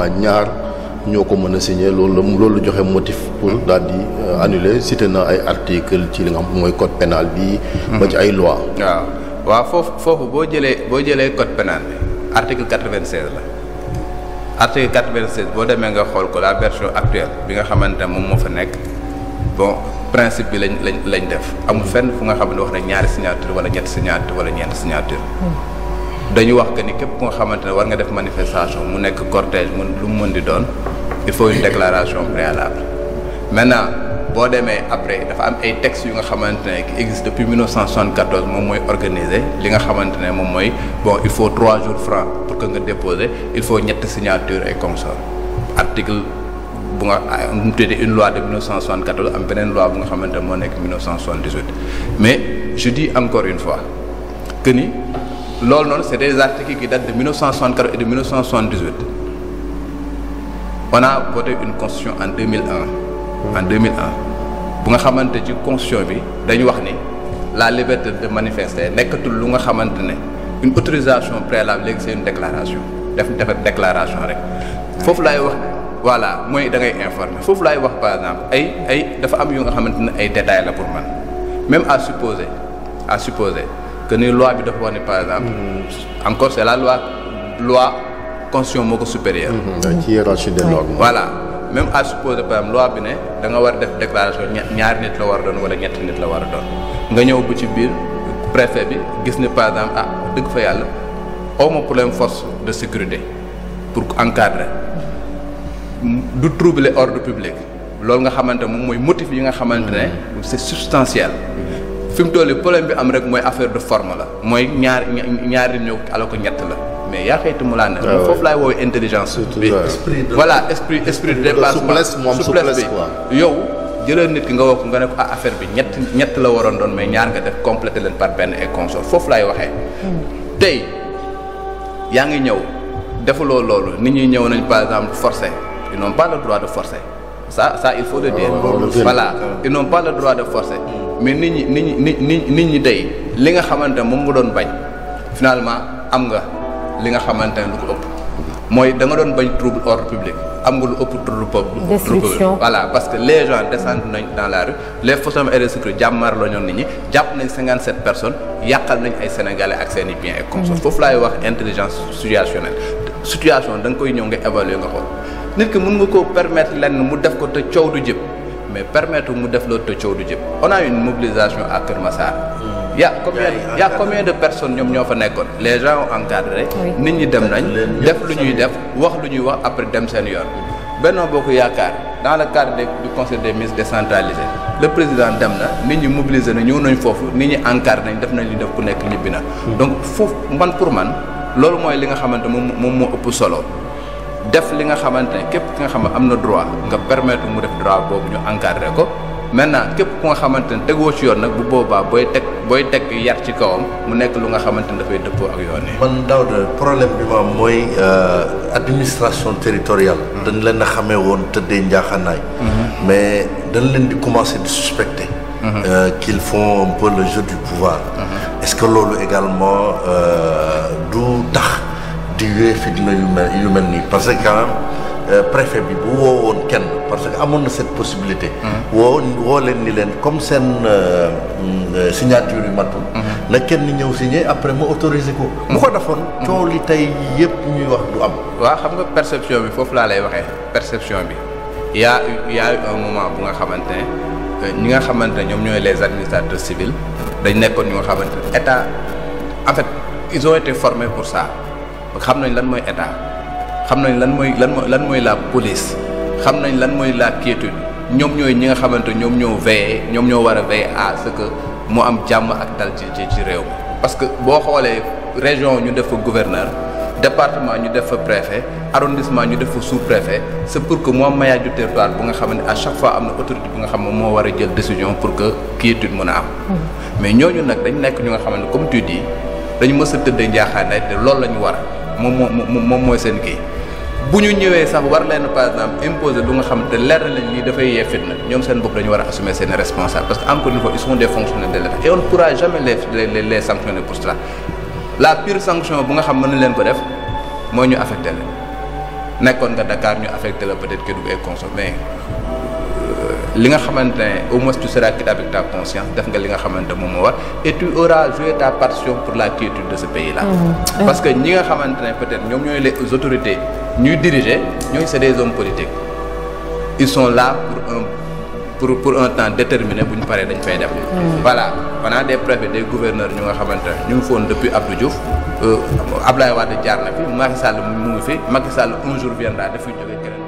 ñaar ñoo ko mën a signé loolu joxe motif pour daal di annuler cité na ay article ci li nga xam mooy code pénal bi. ba ci ay loi waaw foofu boo jëlee code pénal bi article 96 la article 96 boo demee nga xool ko la version actuelle bi nga xamante ne moom moo fa nekk bon principe bi lañ def amul fenn fu nga xam ne wax na ñaari signature wala ñetti signature wala ñeenti signature dañu wax que ni képp ku nga xamante ne war nga def manifestation mu nekk cortège lu mu mën di doon il faut une déclaration préalable maintenant boo demee après dafa am ay textes yu nga xamante ne qui existe depuis 1974 moom mooy organiser li nga xamante ne moom mooy bon il faut 3 jours francs pour que nga déposer il faut ñetti signature et consort article bu nga mu tuddee une loi de 1974 am beneen loi bu nga xamante ne moo nekk 1978 mais je dis encore une fois que ni loolu noonu c'est des articles qui datent de 1964 et de 1978 on a voté une constitution en 2001 bu nga xamante ci constitution bi dañu wax ni la liberté de manifester nekkatul lu nga xamante ne une autorisation préalable léegi c'est une déclaration def déclaration rek foofu laay wax voilà mooy da ngay informer foofu laay wax par exemple ay dafa am yu nga xamante ne ay détails la pour man même à supposer que ni loi bi dafa wax ne par exemple encore c'est la loi constitution moo ko supérieure ci hiérarchie des normes voilà même à supposer par exemple loi bi ne da nga war a def déclaration ñaari nit la war a doon wala ñetti nit la war a doon nga ñëw bu ci biir préfet bi gis ne par exemple dëgg fa yàlla awma problème force de sécurité pour encadrer du troubler ordre public loolu nga xamante moom mooy motif yi nga xamante ne c'est substantiel fi mu toll problème bi am rek mooy affaire de forme la mooy ñaari ñëw alors que ñett la mais yaa xeeti mu laa ne foofu laay woowee intelligence bi voilà esprit de dépassement souplesse bi yow jëlal nit ki nga woo ko nga ne ko affaire bi ñett la waroon doon mais ñaar nga def compléter leen par benn et consort foofu laay waxee tey yaa ngi ñëw defuloo loolu nit ñi ñëw nañ par exemple forcer ils n'ont pas le droit de forcer ça il faut le dire voilà ils n'ont pas le droit de forcer mais nit ñi tey li nga xamante ne moom nga doon bañ finalement am nga li nga xamante ne lu ko ëpp mooy da nga doon bañ trouble ordre public am nga lu ëpp trouble voilà parce que les gens descendent nañ dans la rue les forces et de sécurité jàmmaar la ñoon nit ñi jàpp nañ 57 personnes yàqal nañ ay sénégalais ak seen i biens et consorts foofu laay wax intelligence situationnelle situation da nga koy ñëw nga évaluer nga xool nit ki mën nga koo permettre lenn mu def ko te coow du jëpp mais permettre mu def loolu te coow du jëpp on a une mobilisation à Kër Massar y a combien de personnes ñoom ñoo fa nekkoon les gens ont encadré nit ñi dem nañ def lu ñuy def wax lu ñuy wax après dem seen yoon Benno Bokk Yaakaar dans le cadre du conseil des ministres décentralisé le président dem na nit ñi mobilisé na ñëw nañ foofu nit ñi encadré nañ def nañ li def ku nekk ñibbi na donc foofu pour man loolu mooy li nga xamante moom moo ëpp solo def li nga xamante ne képp ki nga xam ne am na droit nga permettre mu def droit boobu ñu encadré ko maintenant képp ku nga xamante ne tegoo ci yoon nag bu boobaa booy teg yar ci kawam mu nekk lu nga xamante ne dafay dëppoo ak yoon yi. man Daouda problème bi ma am mooy administration territoriale. dañ leen a xamee woon tëddee njaaxanaay. mais dañ leen di commencer di suspecter. qu'ils font un peu le jeu du pouvoir. Est-ce que loolu également du tax di yee fitna yu mel nii parce que quand même préfet bi bu woowoon kenn parce que amoon na cette possibilité. woo leen ni leen comme seen signature yu matul. na kenn ñëw signé après mu autoriser ko. bu ko defoon coow li tey yëpp ñuy wax du am. waaw xam nga perception bi foofu laa lay waxee perception bi y a un moment bu nga xamante ne ñi nga xamante ne ñoom ñooy les administrateurs civils dañ nekkoon ñu nga xamante ne état en fait ils ont été formés pour ça xam nañ lan mooy état. xam nañ lan mooy la police xam nañ lan mooy la quiétude ñoom ñooy ñi nga xamante ñoom ñoo war a veiller à ce que mu am jàmm ak dal ci réew mi parce que boo xoolee région ñu def fa gouverneur département ñu def fa préfet arrondissement ñu def fa sous-préfet c'est pour que mu am maillage du territoire bu nga xamante à chaque fois am na autorité bu nga xam ne moo war a jël décision pour que quiétude mën a am mais ñooñu nag dañ nekk ñu nga xamante comme tu dis dañu mës a tëddee njaaxaanaay te loolu la ñu war moom mooy seen kii bu ñu ñëwee sax war leen par exemple imposer lu nga xam te leer na leen lii dafay yee fitna ñoom seen bopp dañu war a assumer seen responsable parce que encore une fois ils sont des fonctionnaires de l'État et on ne pourra jamais les sanctionner pour cela la pire sanction bu nga xam mën na leen ko def mooy ñu affecté leen nekkoon nga Dakar ñu affecté la peut-être Kédougou et consommer mais li nga xamante ne au moins tu seras quitte avec ta conscience def nga li nga xamante moom moo war et tu auras joué ta partition pour la quiétude de ce pays-là. Parce que ñi nga xamante ne peut-être ñoom ñooy les autorités ñuy diriger ñooy c'est des hommes politiques ils sont là pour un temps déterminé bu ñu paree dañ fay def. Voilà on a des préfets des gouverneurs ñu nga xamante ne ñu ngi foon depuis Abdou Diouf Abdoulaye Wade jaar na fi Macky Sall mu ngi fi Macky Sall un jour viendra dafay jógee keneen.